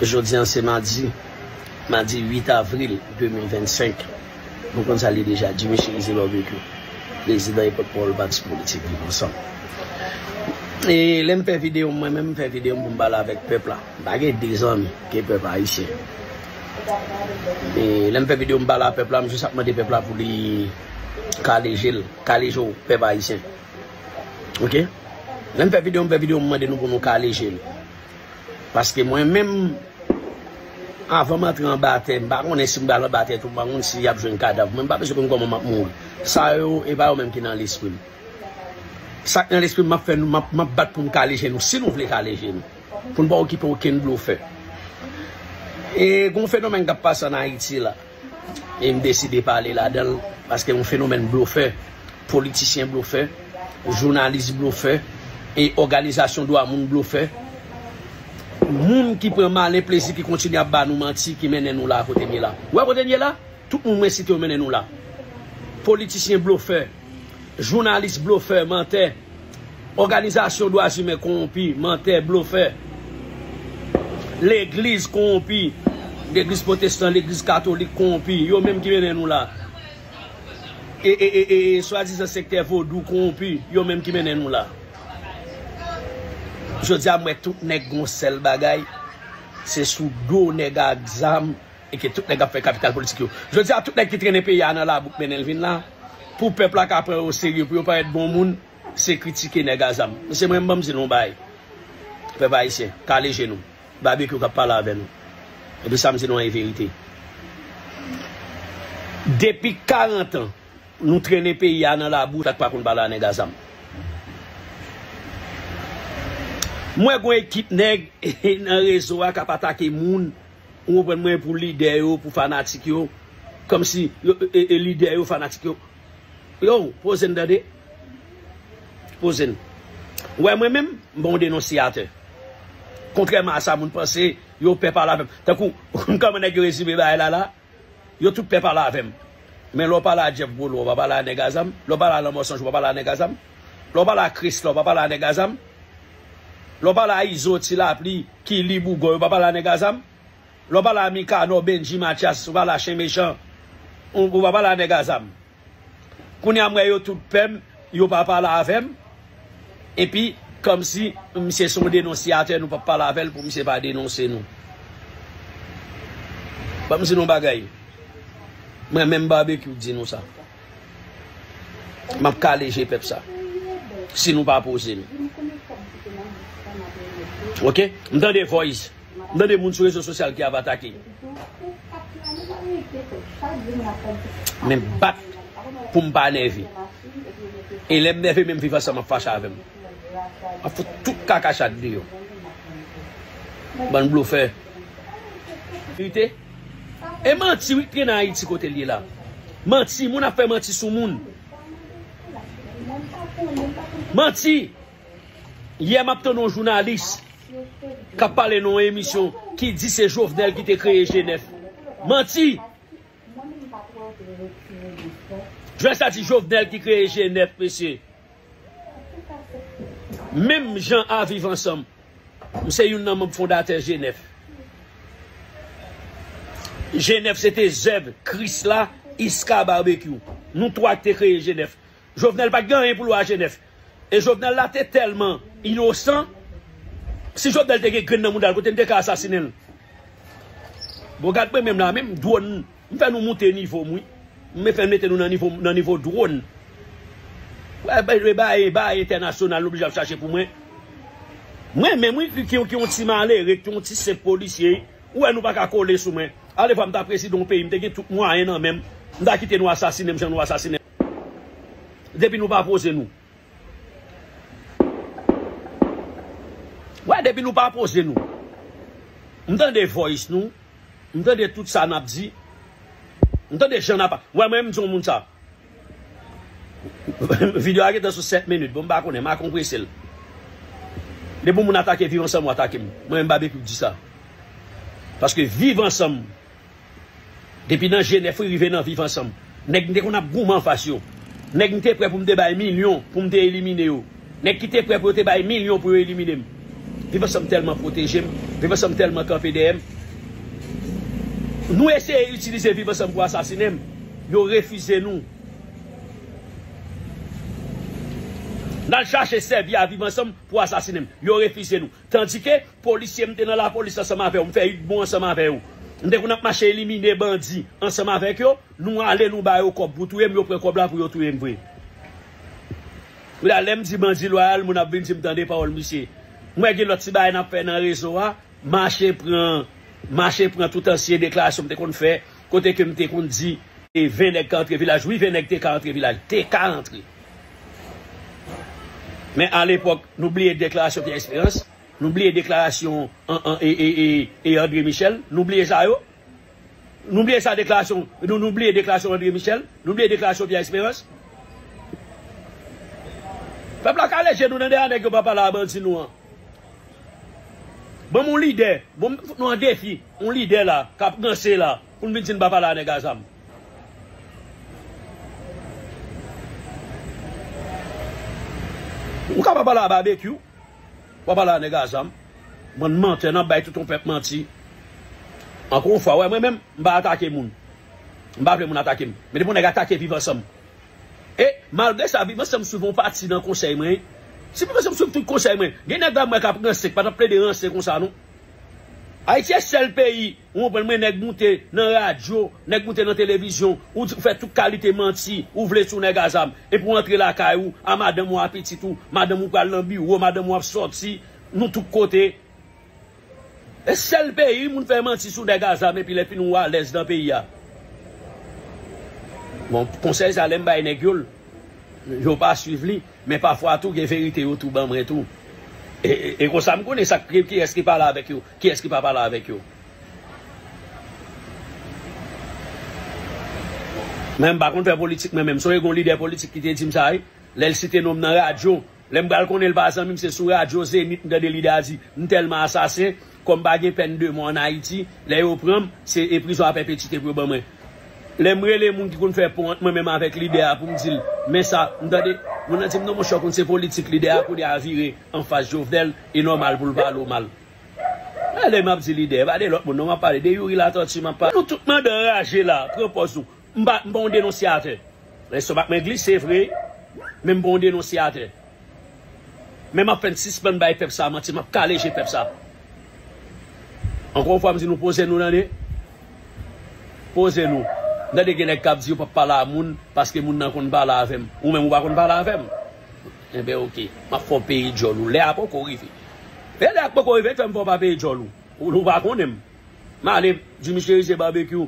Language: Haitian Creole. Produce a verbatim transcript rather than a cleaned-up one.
Jodi a se madi, madi uit avril de mil vennsenk. Nou konn sa l ye deja, Jimmy Chérizier Barbecue, prezidan e pòtpawòl pati politik Viv Ansanm. E lè m fè videyo m, mwen menm m fè videyo m pou m pale avèk pèp la. M pa gen de zanmi ke pèp ayisyen. E lè m fè videyo m pale a pèp la, m jis ap mande pèp la pou li kale je l, kale je w pèp ayisyen. Oke? Lè m fè videyo m, fè videyo m mande nou pou nou kale je l. Paske mwen menm, avan m antre anba tè, m pa konnen si m pral anba tè tou, m pa konn si y ap jwenn kadav mwen, m pa bezwen konn kòman m ap mouri. Sa yo, e pa yo menm ki nan lespri m. Sa k nan lespri m, m ap fè nou, m ap, m ap bat pou m kale je nou, si nou vle kale je nou. Pou n pa okipe okenn blofè. E gen yon fenomèn k ap pase ann Ayiti la. E m deside pale ladan l, paske yon fenomèn blofè, politisyen blofè, jounalis blofè, e òganizasyon dwa moun blofè. Moun ki pran malen plezi, ki kontinye ap ba nou manti, ki mennen nou la kote n ye la. Ou wè kote n ye la? Tout moun mwen site yo mennen nou la. Politisyen blofè, jounalis blofè, mantè, òganizasyon dwa imen kowonpi, mantè, blofè, legliz kowonpi, legliz pwotestan, legliz katolik kowonpi, yo menm ki mennen nou la. E, e, e, e, e swadizan sektè vodou kowonpi, yo menm ki mennen nou la. Jodi a, m wè tout nèg gon sèl bagay, se sou do nèg ak zam, e ke tout nèg ap fè kapital politik yo. Jodi a, tout nèg ki trennen peyi a nan labou k mennen l vin la, pou pèp la ka pran yo serye, pou yo parèt bon moun, se kritike nèg a zam. Mesye, mwen, ban m di nou yon bagay. Pèp ayisyen, kale je nou. Barbecue k ap pale avè nou. Epi sa m di nou an, e verite. Depi karant an, nou trennen peyi a nan labou, sa k pa konn pale a nèg a zam. M wè gon ekip nèg nan rezo a k ap atake moun, ou konprann mwen, pou lidè yo, pou fanatik yo, kòmsi yo, e, e, lidè yo, fanatik yo. Yo, poze n tande. Poze n. Ou wè mwen menm, m pa yon denonsiyatè. Kontrèman a sa moun panse, yo pè pale avè m. Tankou, kòman nèg yo rezime bagay la la? Yo tout pè pale avè m. Men lè w pale a Jeff Gwolo, w pa pale a nèg a zam. Lè w pale a Lanmò San Jou, w pa pale a nèg a zam. Lè w pale a Krisla, w pa pale a nèg a zam. Lè w pale a Izo, Ti Lapli, Kili, Bougon, yo pa pale a nèg a zam. Lè w pale a Mikanò, Bendji, Matyas, ou pale a Chen Mechan, ou, ou pa pale a nèg a zam. Kounye a m wè yo tout pè m, yo pa pale avè m. Epi, kòmsi misye se yon denonsiyatè, nou p ap pale avè l pou misye pa denonse nou. Ban m di nou yon bagay. Mwen menm Barbecue di nou sa. M ap kale je pèp sa. Si nou pa poze nou. Oke? M tande voice. M tande moun sou rezo sosyal ki ap atake. Men bat pou m pa nève. E lè m nève, menm Viv Ansanm ap fache avè m. M ap fout tout kaka chat deyò. Bann blofè. Verite. E manti, wi, k trennen Ayiti kote l ye la. Manti, moun ap fè manti sou moun. Manti. Yè m ap tande yon jounalis k ap pale nan yon emisyon ki di se Jovenel ki te kreye G nèf. Manti! Jounalis la di Jovenel ki kreye G nèf, mesye. Menm jan a Viv Ansanm, m se youn nan manm fondatè G nèf. G nèf se te zèv Krisla, Iska, Barbecue. Nou twa ki te kreye G nèf. Jovenel pa t gen anyen pou l wè a G nèf. E Jovenel la te tèlman inosan, si Jovenel te gen grenn nan mouda l, kote n te ka asasinen l? Bon, gad mwen menm la, menm dwòn, m fè nou moute nivo m, wi. M fè mete nou nan nivo, nan nivo dwòn. Wè, bay, bay, bay entènasyonal, nou oblije ap chache pou mwen. Mwen menm, wi, ki, ki, ki yon ti malere, ki yon ti senp polisye, ou wè nou pa ka kole sou mwen. Ale vwa m ta prezidan yon peyi, m te gen tout mwayen nan men m, m ta kite nou asasinen m jan nou asasinen m. Depi nou pa poze nou. Wè, depi nou pa poze nou. M tande voice nou. M tande tout sa n ap di. M tande jan n ap. Wè, mwen, m di yon moun sa. Videyo a gentan sou sèt minit. Bon, m pa konnen, m a konprese l. Depi yon moun atake Viv Ansanm, ou atake m. Mwen, m Barbecue di sa. Paske Viv Ansanm, depi nan G nèf, wi, rive nan Viv Ansanm. Nèg m te konn ap goumen anfas yo. Nèg m te prè pou m te bay milyon pou m te elimine yo. Nèg ki te prè pou yo te bay milyon pou yo elimine m. Viv Ansanm tèlman pwoteje m. Viv Ansanm tèlman kanpe dèyè m. Nou eseye itilize Viv Ansanm pou asasinen m. Yo refize nou. N al chache sèvi a Viv Ansanm pou asasinen m. Yo refize nou. Tandike, polisye m te nan lapolis ansanm avè yo. M fè uit bon ansanm avè yo. M te konn ap mache elimine bandi ansanm avèk yo. Nou ale, nou ba yo kòb pou touye m. Yo pran kòb la pou yo touye m vre. Kounye a, lè m di bandi lwayal, moun ap vin di m tande pawòl misye. M wè gen lòt ti bagay n ap fè nan rezo a. Mache pran, mache pran tout ansyen deklarasyon m te konn fè, kote ke m te konn di, e ven nèg ka antre vilaj. Wi, ven nèg te ka antre vilaj. Te ka antre. Men alepòk, nou bliye deklarasyon Pierre Espérance, nou bliye deklarasyon an, an, e, e, e, e André Michel, nou bliye sa yo. Nou bliye sa deklarasyon, nou, nou bliye deklarasyon André Michel, nou bliye deklarasyon Pierre Espérance. Pèp la kale je nou nan dèyè nèg yo pa pale a bandi nou an. Ban m yon lidè, bon, nou an defi, yon lidè la, k ap ranse la, pou n vin di n pa pale a nèg a zam. Ou ka pa pale a Babekyou. W ap pale a nèg a zam. Bann mantè, n ap bay tout yon pèp manti. Ankò yon fwa, wè, mwen menm, m pa atake moun. M pa vle moun atake m. Men depi yon nèg atake Viv Ansanm. E, malgre sa, Viv Ansanm swiv yon pati nan konsèy mwen. Si Viv Ansanm swiv tout konsèy mwen, gen nèg la m wè k ap ranse, k pa t ap plede ranse konsa, non. Ayiti se sèl peyi Ou konprann mwen, nèg moute nan radyo, nèg moute nan televizyon, ou di, ou fè tout kalite manti ou vle sou nèg a zam. Epi w antre lakay ou, a madanm ou, a pitit ou, madanm ou pral nan biwo, madanm ou ap sòti, nou tout kote. E sèl peyi moun fè manti sou nèg a zam epi lè fini ou alèz nan peyi a. Bon, konsèy sa lè m bay nèg yo l, yo pa swiv li, men pafwa tou gen verite yo tou ban mwen tou. E, e, e konsa m konnen sa, ki, kiyès ki pale avèk yo, kiyès ki pa pale avèk yo. Men m pa konn fè politik mwen menm. Sonje gon lidè politik ki te di m sa, wi. Lè l site non m nan radyo, lè m pral konnen l pa zanmi m, se sou radyo Zenith m tande lidè a di, m tèlman asasen, kòm pa gen pèn de mò an Ayiti, lè yo pran m, se e prizon a pèpetyite pou yo ban mwen. Lè m rele moun ki konn fè pon ant mwen menm avèk lidè a pou m di l, men sa, m tande, moun nan di m, non, monchè, w konn se politik lidè a, kounye a vire anfas Jovenel, e nòmal pou l pale w mal. Gade m ap di lidè, pa de lòt moun non m ap pale, de Youri Latortue m ap pale. Nou tout mandan raje la, pran pòz nou. M pa, m pa yon denonsyatè. Lestomak mwen glise vre, men m pa yon denonsyatè. Men m ap fè n sispann bay pèp sa manti, m ap kale je pèp sa. Ankò yon fwa m di nou poze nou tande. Poze nou. M tande gen nèg k ap di yo p ap pale a moun paske moun nan konn pale avè m. Ou menm ou pa konn pale avè m. Enben oke. M ap fè w peye djòl ou. Lè a poko rive. Lè a poko rive, fè m fè w pa peye djòl ou. Ou, ou pa konnen m. M ale di misye Rize Babekyou.